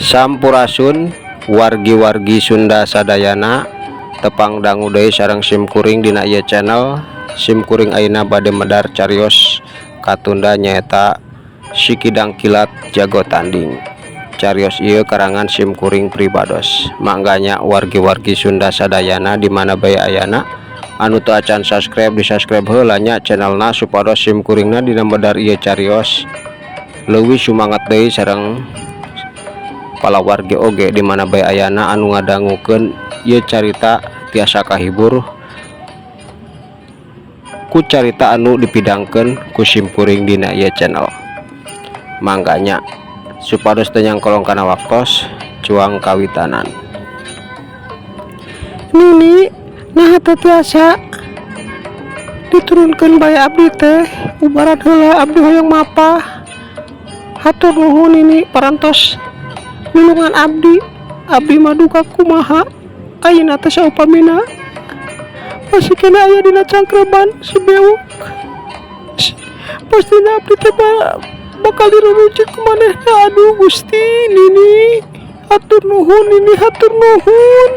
Sampurasun wargi-wargi Sunda sadayana, tepang dangu deui sareng simkuring dina ieu channel. Simkuring ayeuna bade medar carios katunda, nyaeta Si Kidang Kilat Jago Tanding. Carios ieu karangan simkuring pribados. Mangga nya, wargi-wargi Sunda sadayana di mana bae ayana, anu teu acan subscribe, di subscribe heula nya channelna, supados simkuringna dina medar ieu carios leuwih sumangat deui, sareng palawargi oge di mana bae ayana anu ngadangukeun ieu carita tiasa kahibur ku carita anu dipidangkeun ku simkuring dina ieu channel. Mangga nya, supados teu nyangkolong kana waktos, cuang kawitanan. Nini, nah, teu tiasa diturunkeun bae abdi teh? Ubaran heula, abdi hoyong mapah. Hatur nuhun, Nini, parantos nulungan abdi. Abdi mah duka kumaha ayeuna teh, saupamina masih keneh aya dina cangkreman si bewok, pastina abdi teh bakal dirurucit ku manehna. Aduh Gusti, Nini, hatur nuhun, Nini, hatur nuhun.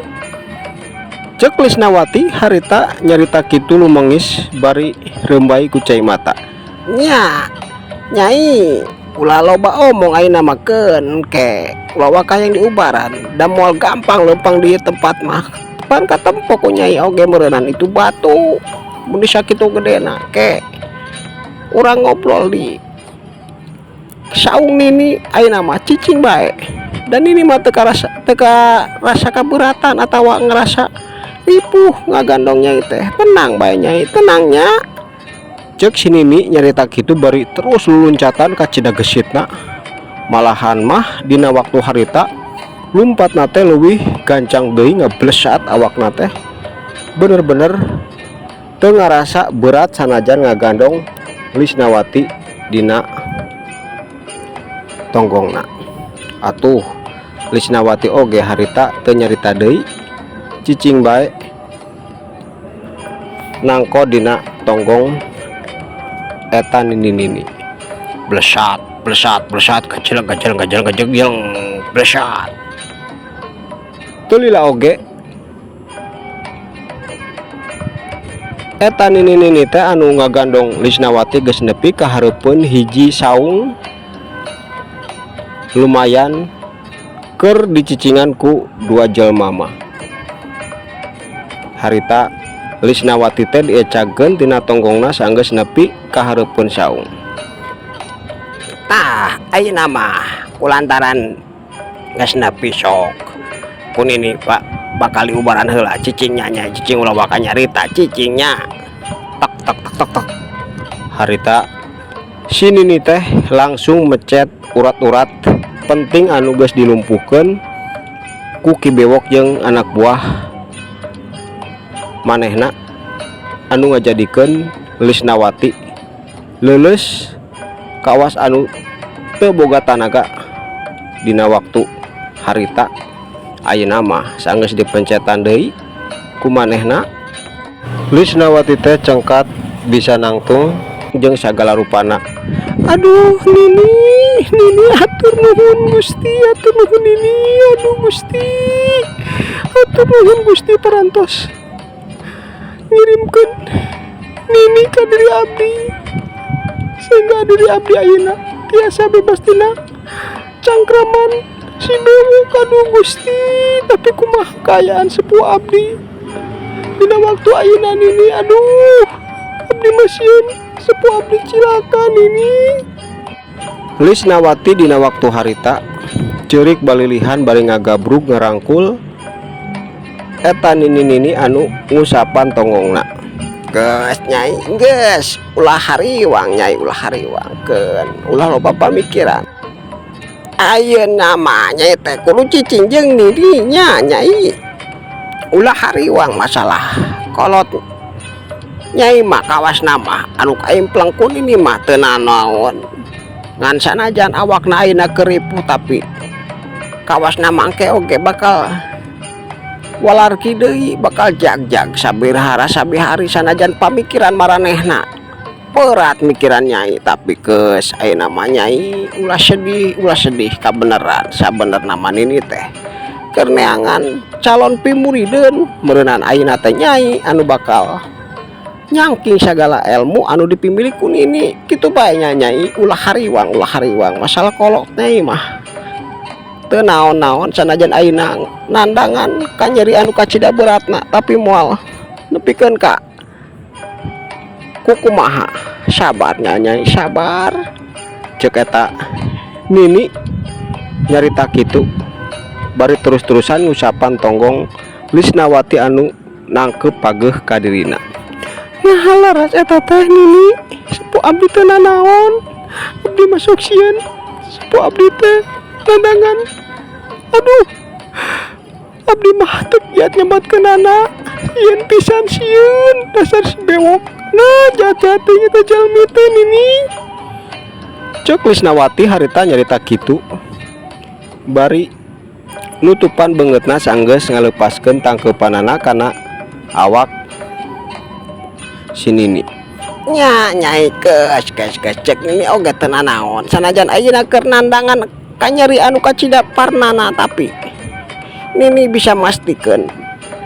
Cek Lisnawati harita nyarita kitu lumengis bari rembay ku cai mata. Nya, Nyai, ulah loba omong ayeuna mah, keun ke ulah waka yang diubaran da moal gampang leumpang di tempat mah, pan katempo ku Nyai oge meureunan itu batu mun sakitu gedena. Ke urang ngobrol di saung Nini ayeuna mah, cicing bae. Dan ini mah teu karasa, teu rasa keberatan atawa ngerasa ripuh ngagandong Nyai teh. Tenang bae, Nyai, tenang nya. Cek si Nini nyarita kitu bari terus luluncatan kacida gesitna. Malahan mah dina waktu harita lumpatna teh leuwih gancang deui, ngablesat awakna teh, bener-bener teu ngarasa berat sanajan ngagandong Lisnawati dina tonggongna. Atuh Lisnawati oge harita teu nyarita deui, cicing bae nangko dina tonggong eta nini-nini. Blesat, blesat, blesat, kecil kecil kecil kecil yang blesat. Teu lila oge eta nini-nini teh anu ngagandong Lisnawati geus nepi ka hareupeun hiji saung lumayan keur dicicingan ku dua jelema mah. Harita Lisnawati teh diecagkeun tina tonggongna sanggeus nepi ka hareupeun saung. Tah, ayeuna mah kulantaran geus nepi, sok ku Nini, Pak, bakal diubaran heula. Cicing nya, Nyai, cicing, ulah waka nyarita, cicing nya. Tok tok tok tok tok. Harita si Nini teh langsung mecet urat-urat penting anu geus dilumpuhkeun ku Ki Bewok jeung anak buah manehna anu ngajadikeun Lisnawati leuleus kawas anu teu boga tanaga dina waktu harita. Ayeuna mah sanggeus dipencetan deui ku manehna, Lisnawati teh cengkat bisa nangtung jeung sagala rupana. Aduh Nini, Nini, hatur nuhun Gusti, hatur nuhun Nini. Aduh Gusti, hatur nuhun Gusti parantos ngirimkeun Nini ka diri abdi sehingga diri abdi ayeuna tiasa bebas tina cangkraman si bewok. Aduh Gusti, tapi kumaha kaayaan sepuh abdi dina waktu ayeuna, Nini? Aduh, abdi mah sieun sepuh abdi cilaka, Nini. Lisnawati dina waktu harita ceurik balilihan bari ngagabrug ngarangkul eta nini-nini anu ngusapan tonggongna. Geus, Nyai, geus, ulah hariwang, Nyai, ulah hariwang, keun ulah loba pamikiran. Ayeuna mah Nyai teh kudu cicing jeung Nini nya, Nyai. Ulah hariwang masalah kolot Nyai mah, kawasna mah anu kaimpleng ku Nini mah teu nanaon. Ngan sanajan awakna ayeuna keur ripuh, tapi kawasna mangke oge bakal walarki deui, bakal jagjag sabirahara sabihari, sanajan pamikiran maranehna. Berat mikiran Nyai, tapi geus ayeuna mah Nyai ulah sedih, ulah sedih. Kabeneran sabenerna mah Nini teh keur neangan calon pimurideun meureunan. Ayeuna teh Nyai anu bakal nyangking sagala ilmu anu dipimilik ku Nini. Kitu bae nya, Nyai. Ulah hariwang, ulah hariwang. Masalah kolot Nyai mah teu naon-naon. Sanajan ayeuna nandangan kanyeri anu kacida beratna, tapi moal nepikeun ka kukumaha. Sabar nya, Nyai, sabar, cek eta Nini nyarita kitu bari terus-terusan ngusapan tonggong Lisnawati anu nangkep pageuh ka dirina. Nah, leres eta teh, Nini. Sepuh abdi teh nanaon? Abdi masuk sieun. Sepuh abdi teh nandangan. Aduh, abdi mah teu giat nyebatkeunana. Sieun pisan, sieun. Dasar si bewok. Nah, jahat-jahat teuing eta jalmi teh, Nini, cek Lisnawati harita nyarita kitu bari nutupan beungeutna sanggeus ngalepaskeun tangkeupanana kana awak si Nini. Nya, Nyai, geus geus geus. Cek Nini oge teu nanaon. Sanajan ayeuna keur nandangan kanyeri anu kacida parnana, tapi Nini bisa mastikeun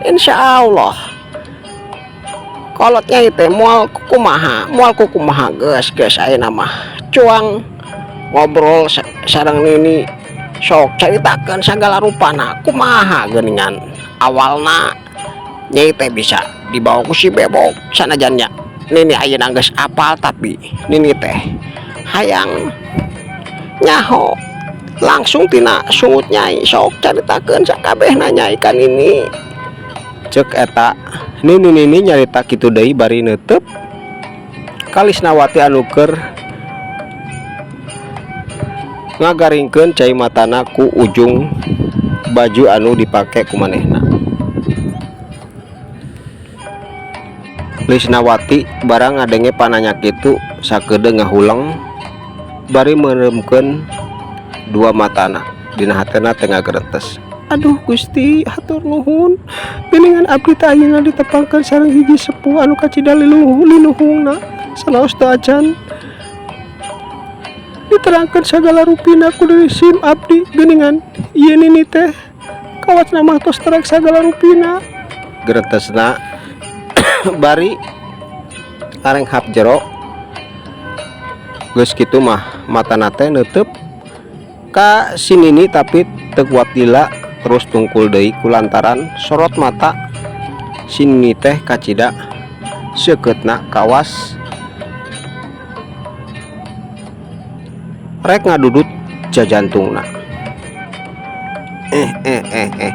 insya Allah kolot Nyai teh moal kukumaha, moal kukumaha. Geus geus, ayeuna mah cuang ngobrol sareng Nini. Sok caritakeun sagala rupana, kumaha geuningan awalna Nyai teh bisa dibawa ku si Bebok. Sanajan nya Nini ayeuna geus apal, tapi Nini teh hayang nyaho langsung tina sungut Nyai. Sok caritakeun sakabehna, Nyai, ka Nini, cek eta Nini. Nini nyarita kitu deui bari neuteub ka Lisnawati anu keur ngagaringkeun cai matana ku ujung baju anu dipake ku manehna. Lisnawati barang ngadenge pananya kitu sakedeung ngahuleng bari meureumkeun dua matana. Dina hatena teh ngagerentes, "Aduh Gusti, hatur nuhun. Geuningan abdi teh ayeuna ditepangkeun sareng hiji sepuh anu kacida liluhungna." Sanaos teu acan diterangkeun sagala rupina ku deui sim abdi, geuningan ieu Nini teh kawasna mah tos terang sagala rupina, gerentesna bari arenghap jero. Geus kitu mah matana teh neuteub ka si Nini, tapi teu kuat lila terus tungkul deui kulantaran sorot mata si Nini teh kacida seukeutna, kawas rek ngadudut jajantungna. Eh eh eh eh,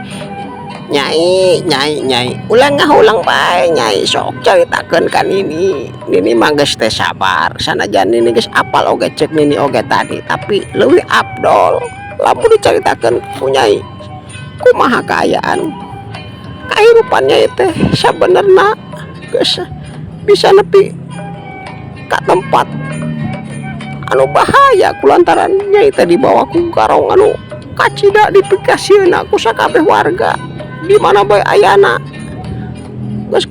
Nyai, Nyai, Nyai, ulah ngahuleng bae, Nyai. Sok caritakeun ka Nini. Nini mah geus teh sabar. Sanajan Nini geus apal oge, cek Nini oge tadi, tapi leuwih afdol lamun dicaritakeun ku Nyai kumaha kaayaan kahirupan Nyai teh sabenerna geus bisa nepi ka tempat anu bahaya kulantaran Nyai teh dibawa ku garong anu kacida dipikasieunna ku sakabeh warga di mana bae ayana. Geus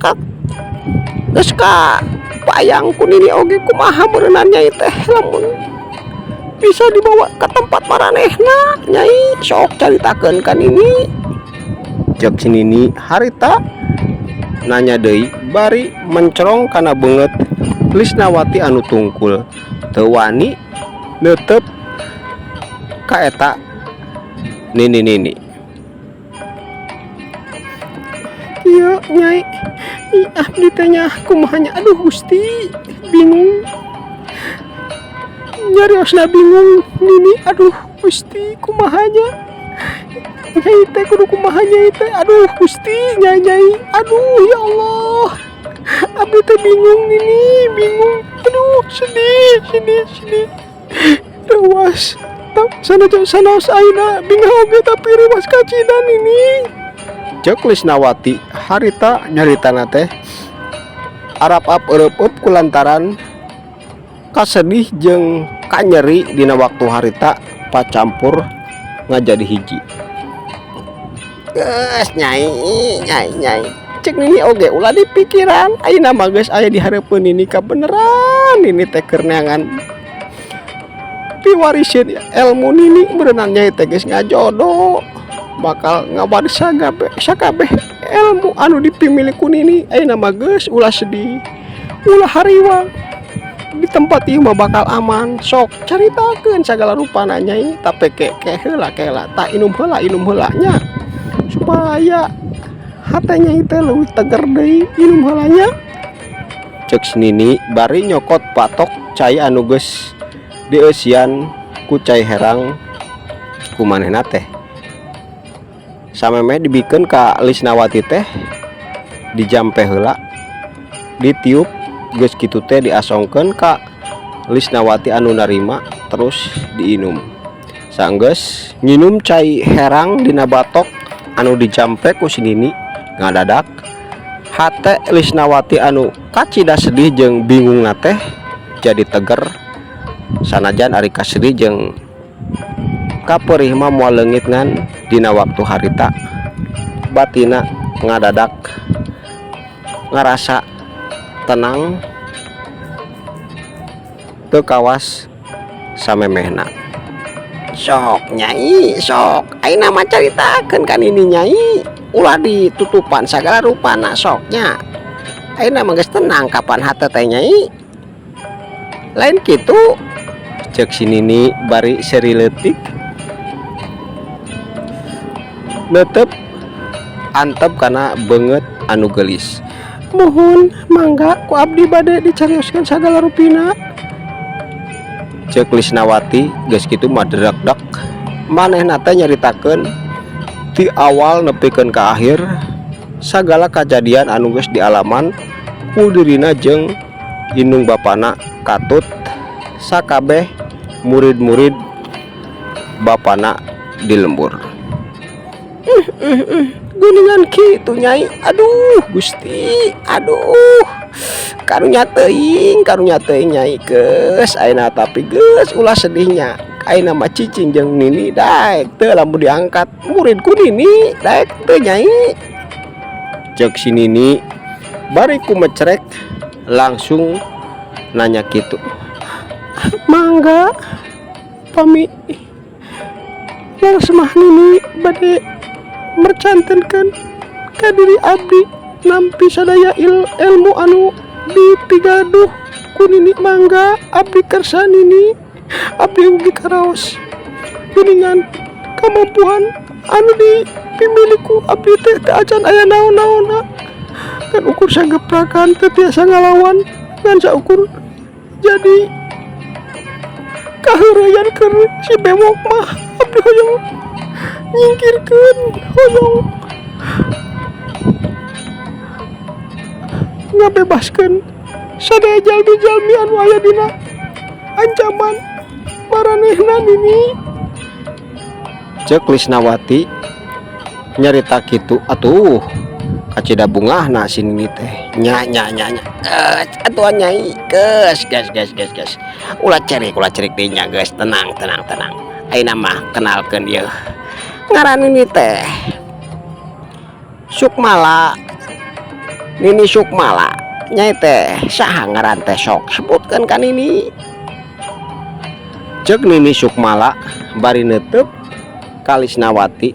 ka bayang ku Nini oge kumaha meureunan Nyai teh lamun bisa dibawa ke tempat maranehna. Nyai, sok caritakeun ka Nini, cek si Nini harita nanya deui bari mencerong kana beungeut Lisnawati anu tungkul teu wani neuteub ka eta Nini. Nini, "Ieu, Nyai, ih, abdi teh nya kumaha nya? Aduh Gusti, bingung nyariosna, bingung Nini. Aduh Gusti, kumaha nya? Nyai teh kudu kumaha, Nyai teh? Aduh Gusti, Nyai, Nyai, aduh ya Allah, abdi teh bingung, Nini bingung. Aduh, sedih, sedih, sedih, reuas. Sanajan sanaos ayeuna bingah oge, tapi reuas kacida, Nini," cek Lisnawati harita nyaritana teh arap-ap eureupeup kulantaran kasedih jeung kanyeri dina waktu harita pacampur ngajadi hiji. "Geus, Nyai, Nyai, Nyai, cek Nini oge ulah dipikiran. Ayeuna mah geus aya di hareupeun Nini kabeneran. Nini teh keur neangan piwariseun elmu nini beunang Nyai teh geus ngajodo bakal ngawaris sakabeh elmu anu dipimilik ku nini. Ayeuna mah geus ulah sedih, ulah hariwang, di tempat ieu mah bakal aman. Sok caritakeun sagala rupana, Nyai. Tapi ke ke heula, kela tak inum heula, inum heula nya, supaya hate Nyai teh leuwih teger deui. Inum heula nya, cek si nini bari nyokot batok cai anu geus dieusian ku cai herang ku manehna teh. Samemeh dibikeun ka Lisnawati teh dijampe heula, ditiup, geus kitu teh diasongkeun ka Lisnawati anu narima terus diinum. Sanggeus nginum cai herang dina batok anu dijampe ku si nini, ngadadak hate Lisnawati anu kacida sedih jeung bingungna teh jadi teger, sanajan ari kasedih jeung kaperih mah moal leungit, ngan dina waktu harita batina ngadadak ngarasa tenang teu kawas samemehna. Sok, Nyai, sok ayeuna mah caritakeun ka nini, Nyai, ulah ditutupan sagala rupana. Sok nya, ayeuna mah geus tenang kapan hate teh, Nyai, lain kitu? Cek si nini bari seri leutik neuteup antep kana beungeut anu geulis. Muhun, mangga, ku abdi bade dicarioskeun sagala rupina, cek Lisnawati. Geus kitu mah drekdek manehna teh nyaritakeun ti awal nepikeun ka akhir sagala kajadian anu geus dialaman ku dirina jeung indung bapana katut sakabeh murid-murid bapana di lembur. Geuningan kitu, Nyai. Aduh Gusti, aduh, karunya teuing, karunya teuing, Nyai. Geus ayeuna, tapi geus ulah sedihnya. Ayeuna mah cicing jeung nini, daek teu lamun diangkat murid ku nini? Daek teu, Nyai? Cek si nini bari kumecrek langsung nanya kitu. Mangga, pami leres mah nini bade mercantenkeun ka diri abdi nampi sadaya ilmu anu dipigaduh ku nini. Mangga, abdi kersa, nini. Abdi ugi karaos geuningan kamampuan anu dipimilik ku abdi teh teu acan aya naon-naonna kan, ukur sageprakan teu tiasa ngalawan, ngan saukur jadi kaheureuyan keur si bewok mah abdi hoyong nyingkirkeun, hoyong ngabebaskeun sadaya jalmi-jalmi anu aya dina ancaman maranehna, nini, cek Lisnawati nyarita kitu. Atuh kacida bungahna si nini teh. Nya nya nya nya, atuh Nyai, geus geus geus geus geus, ulah cerik, ulah cerik deui nya. Geus, tenang, tenang, tenang. Ayeuna mah kenalkeun ieu, ngaran nini teh Sukmala, Nini Sukmala. Nyai teh saha ngaran teh? Sok sebutkeun ka nini, cek Nini Sukmala bari neuteup ka Lisnawati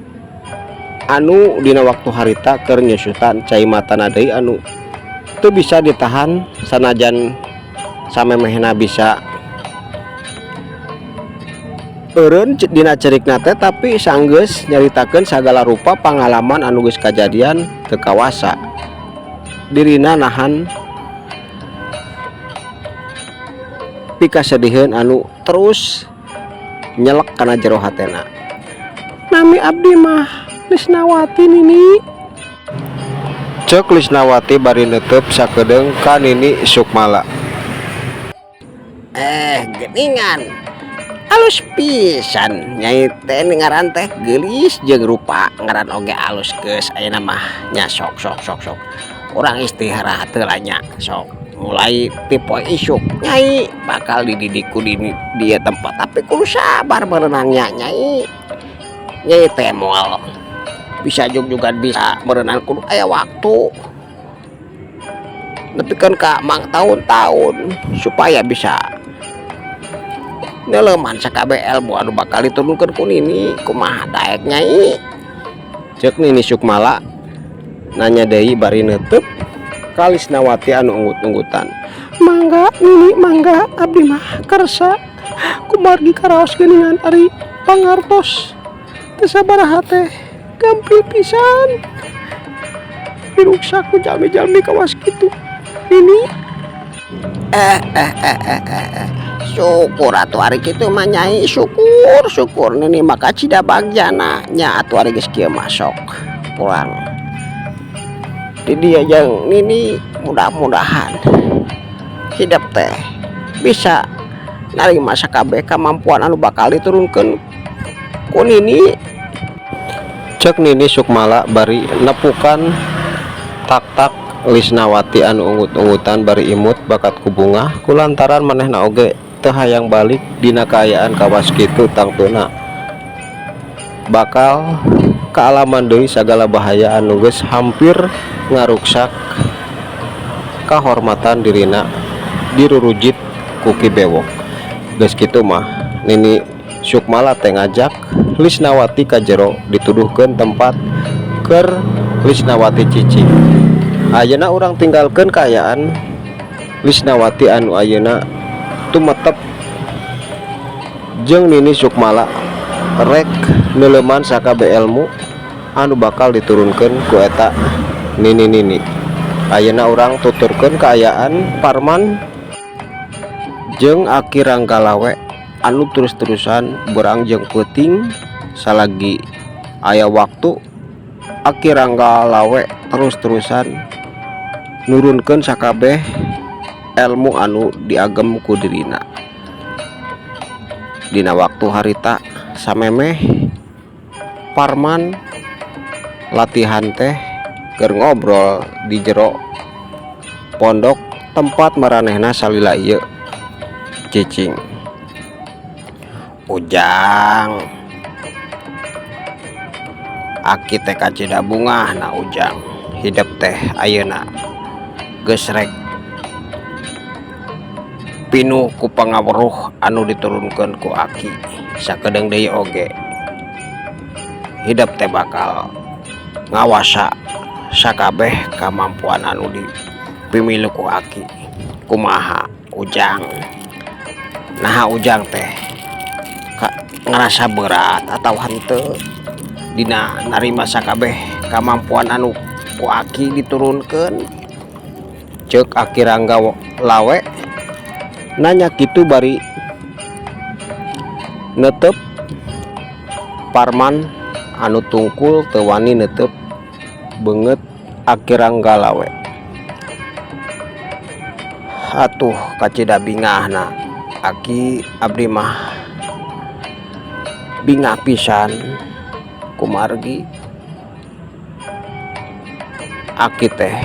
anu dina waktu harita keur nyusutan cai matana deui anu teu bisa ditahan, sanajan samemehna bisa eureun dina cerikna teh, tapi sanggeus nyaritakeun sagala rupa pangalaman anu geus kajadian teu kawasa dirina nahan pikasediheun anu terus nyelek kana jero hatena. Nami abdi mah Lisnawati, Nini, cek Lisnawati bari neuteup sakedeung ka Nini Sukmala. Eh, geuningan alus pisan Nyai teh, ngaran teh geulis jeung rupa ngaran oge alus. Geus ayeuna mah nya, sok sok sok sok, urang istirahat heula nya. Sok, mulai ti poe isuk Nyai bakal dididik ku di dieu tempat, tapi kudu sabar meureunan nya, Nyai. Nyai teh moal bisa juga bisa meureunan, kudu aya waktu. Nepikeun ka mangtaun-taun supaya bisa neuleman sakabeh elmu anu bakal diturunkeun ku Nini. Kumaha, daek, Nyai? Cek Nini Sukmala nanya deui bari neuteub ka Lisnawati anu unggut-unggutan. Mangga, Nini, mangga. Abdi mah kersa kumargi karaos geuningan ari pangartos teu sabaraha teh gampil pisan diruksak ku jalmi-jalmi kawas kitu, Nini. Eh eh eh eh eh, eh. Syukur atuh ari kitu mah, Nyai. Syukur, syukur. Nini mah kacida bagjana nya. Atuh ari geus kieu mah sok pulang di dieu jeung Nini. Mudah-mudahan hidep teh bisa narima sakabeh kamampuan anu bakal diturunkeun ku Nini. Cek Nini Sukmala bari nepukan tak-tak Lisnawati anu unggut-unggutan bari imut bakat ku bungah kulantaran manehna oge teu hayang balik dina kaayaan kawas kitu. Tangtuna bakal kaalaman deui sagala bahaya anu geus hampir ngaruksak kahormatan dirina dirurujit ku Ki Bewok. Geus kitu mah Nini Sukmala teh ngajak Lisnawati ka jero, dituduhkeun tempat keur Lisnawati cicing. Ayeuna urang tinggalkeun kaayaan Lisnawati anu ayeuna tumetep jeung Nini Sukmala rek neuleuman sakabeh elmu anu bakal diturunkeun ku eta nini-nini. Ayeuna urang tuturkeun kaayaan Parman jeung Aki Ranggalawe anu terus-terusan berang jeung peuting. Salagi aya waktu, Aki Ranggalawe terus-terusan nurunkeun sakabeh elmu anu diagem ku dirina. Dina waktu harita, samemeh Parman latihan teh keur ngobrol di jero pondok tempat maranehna salila ieu cicing. Ujang, Aki teh kacida bungah na, Ujang. Hidep teh ayeuna geus rek pinuh ku pangaweruh anu diturunkeun ku Aki. Sakedeung deui oge hidep teh bakal ngawasa sakabeh kamampuan anu dipimilu ku Aki. Kumaha, Ujang? Naha Ujang teh ngerasa berat atau henteu dina narima sakabeh kamampuan anu ku Aki diturunkeun? Cek Aki Rangga Lawe nanya kitu bari netep Parman anu tungkul teu wani netep beungeut Aki Rangga Lawe. Atuh kacida bingahna, Aki. Abdi mah bingah pisan kumargi Aki teh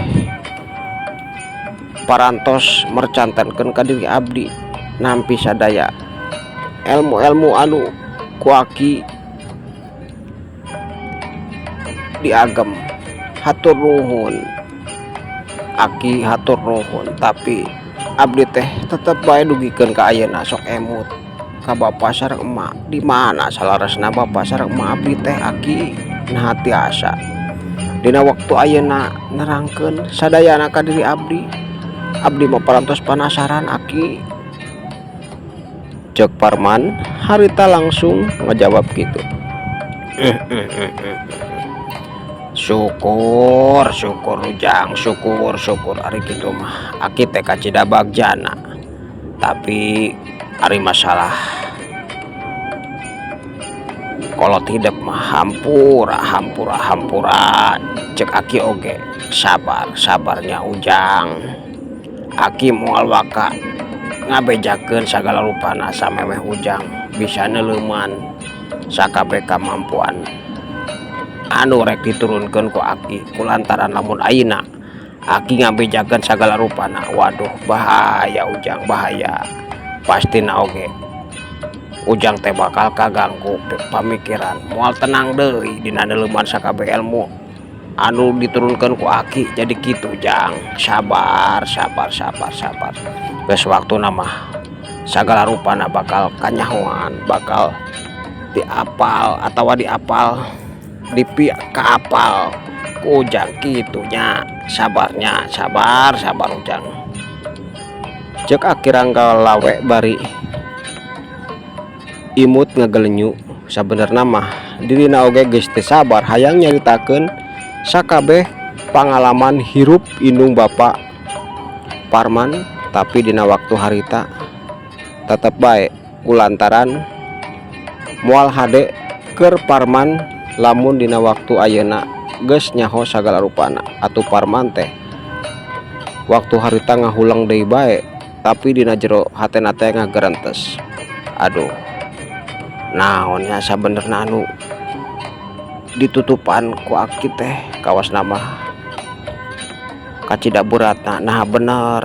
parantos mercantenkeun ka diri abdi nampi sadaya elmu-elmu anu ku Aki diagem. Hatur nuhun, Aki, hatur nuhun. Tapi abdi teh tetep bae dugikeun ka ayeuna sok emut ka bapa sareng emak. Di mana saleresna bapa sareng emak abdi teh, Aki? Naha tiasa dina waktu ayeuna nerangkeun sadayana ka diri abdi? Abdi mah parantos panasaran, Aki. Cek Parman harita langsung ngajawab gitu. Syukur, syukur, Ujang, syukur, syukur ari kitu mah. Aki teh kacida bagjana. Tapi ari masalah kolot hidep mah hampura, hampura, hampura. Cek Aki oge sabar, sabarnya, Ujang. Aki moal waka ngabejakeun sagala rupana samemeh Ujang bisa neuleuman sakabeh kamampuan anu rek diturunkeun ku Aki, kulantaran lamun ayeuna Aki ngabejakeun sagala rupana, waduh, bahaya, Ujang, bahaya. Pastina oge Ujang teh bakal kaganggu pamikiran, moal tenang deui dina neuleuman sakabeh elmu. Anu diturunkeun ku aki jadi kitu, Jang. Sabar, sabar, sabar, sabar, geus waktuna mah sagala rupana bakal kanyahoan, bakal diapal atawa diapal dipi kaapal ku Ujang kitu nya. Sabarnya, sabar, sabar, Ujang, cek Aki Ranggalawe bari imut ngagelenyu. Sabenerna mah dirina oge geus teu sabar hayang nyaritakeun sakabeh pangalaman hirup indung bapa Parman, tapi dina waktu harita tetep bae kulantaran moal hade keur Parman lamun dina waktu ayeuna geus nyaho sagala rupana. Atuh Parman teh waktu harita ngahuleng deui bae, tapi dina jero hatena teh ngagerentes, aduh, naon nya sabenerna anu ditutupan ku aki teh? Kawasna mah kacida beratna. Nah, bener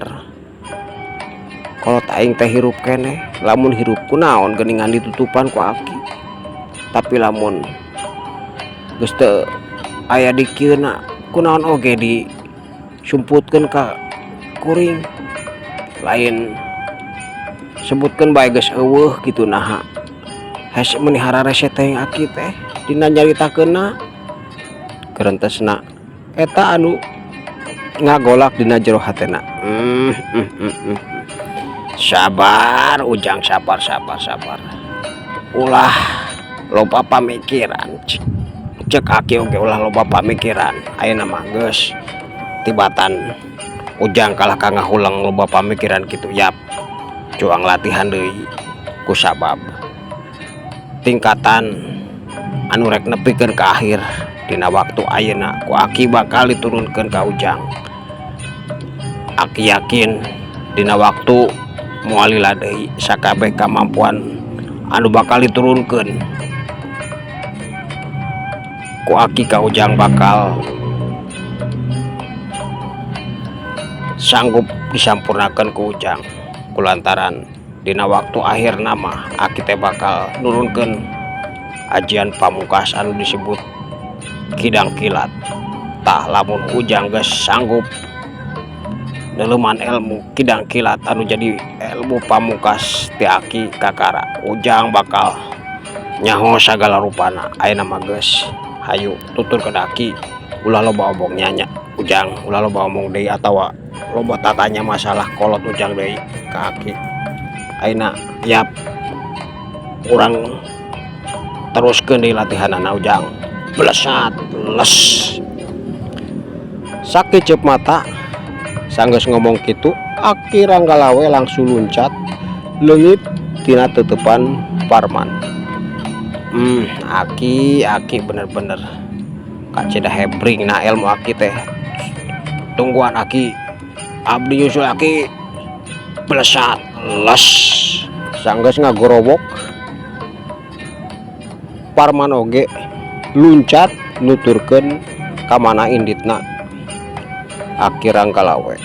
kolot aing teh hirup keneh. Lamun hirup kunaon geuningan ditutupan ku aki, tapi lamun geus teu aya di kieuna kunaon oge disumputkeun ka kuring? Lain sebutkeun bae geus euweuh kitu. Naha hese meuni hararese teh aki teh dina nyaritakeunna? Gerentesna eta anu ngagolak dina jero hatena. Sabar, Ujang, sabar, sabar, sabar, ulah loba pamikiran. Cek aki oge ulah loba pamikiran. Ayeuna mah geus tibatan Ujang kalah ka ngahuleng loba pamikiran kitu. Yap, cuang latihan deui kusabab tingkatan anu rek nepikeun ka akhir dina waktu ayeuna ku aki bakal diturunkeun ka Ujang. Aki yakin dina waktu moal lila deui sakabeh kamampuan anu bakal diturunkeun ku aki ka Ujang bakal sanggup disampurnakeun ku Ujang, kulantaran dina waktu akhir nama aki teh bakal nurunkeun ajian pamungkas anu disebut kidang kilat. Tah, lamun Ujang geus sanggup neuleman ilmu kidang kilat anu jadi ilmu pamungkas ti aki kakara, Ujang bakal nyaho sagala rupana. Ayeuna mah geus, hayu tuturkeun aki, ulah loba omong nya, Ujang, ulah loba omong deui atawa loba tatanya masalah kolot Ujang deui ka aki. Ayeuna yap, urang teruskeun deui latihanana, Ujang. Blesat les sakiceup mata sanggeus ngomong kitu, Aki Ranggalawe langsung luncat leungit tina teuteupan Parman. Aki, aki bener-bener kacida hebring na ilmu aki teh. Tungguan aki, abdi nyusul aki. Blesat les sanggeus ngagorowok, Parman oge luncat nuturkeun ka mana inditna Aki Ranggalawe.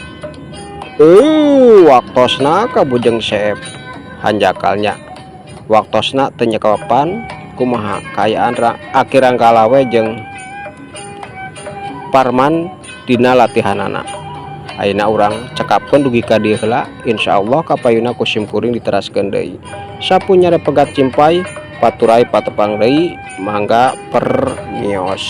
Waktosna ka Bujeng Seep hanjakalnya, waktosna teu nyekapan kumaha kaayaan Aki Ranggalawe jeung Parman dina latihanana. Ayeuna urang cekapkeun dugi ka dieu heula. Insyaallah kapayuna ku simkuring diteraskeun deui. Sapunyere pegat cimpay paturay patepang deui, mangga permios.